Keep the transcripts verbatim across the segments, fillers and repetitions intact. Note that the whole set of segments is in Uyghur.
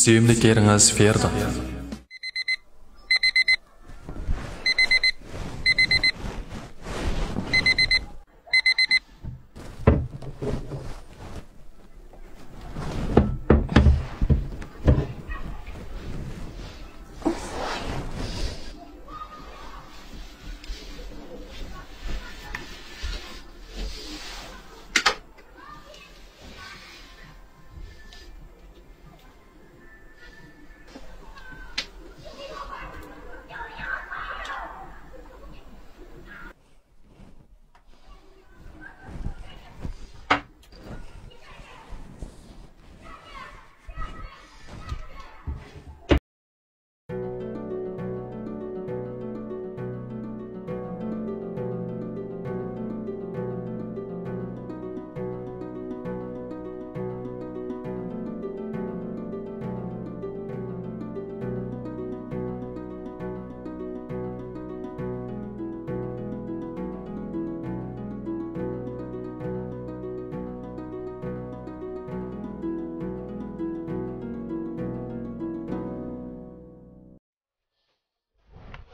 سۆيۈملۈك يېرىڭىز فېردا.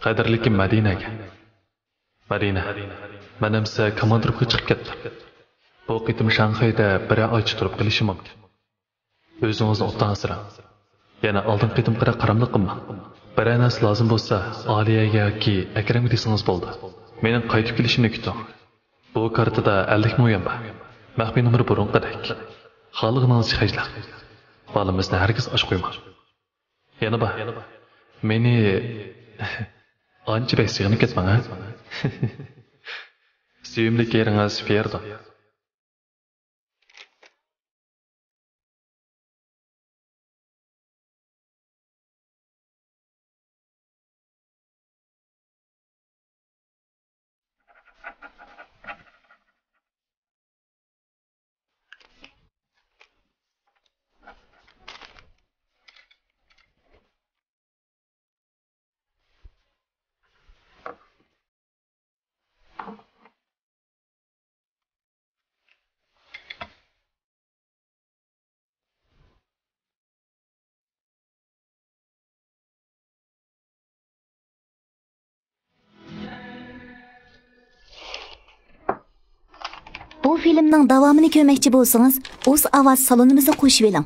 قەدىرلىكىم مەدىنەگە. مەدىنە، مەن ئەمسە كوماندىرلىققا چىقىپ كەتتىم. بۇ قېتىم شاڭخەيدە بىرەر ئايچە تۇرۇپ قېلىشىم مۇمكىن. ئۆزىڭىزنى ئوبدان ئاسراڭ. يەنە ئالدىنقى قېتىمقىدەك قاراملىق قىلماڭ. بىرەر نەرسە لازىم بولسا، ئالىيەگە ياكى ئەكرەمگە دېسىڭىز بولىدۇ. مېنىڭ قايتىپ كېلىشىمنى كۈتۈڭ. بۇ كارتىدا ئەللىك مو يۈەن بار. مەخپىي نومۇرى بۇرۇنقىدەك. خالىغىنىڭىزچە خەجلەڭ. بالىمىزنى ھەرگىز ئاچ قويماڭ. يەنە بار. مېنى ئانچە بەك سېغىنىپ كەتمەڭ، ھە؟ سۆيۈملۈك يېرىڭىز فېردا. بۇ فىلىمنىڭ داۋامىنى كۆرمەكچى بولسىڭىز، ئوس ئاۋاز سالونىمىزدا قوشۇۋېلىڭ.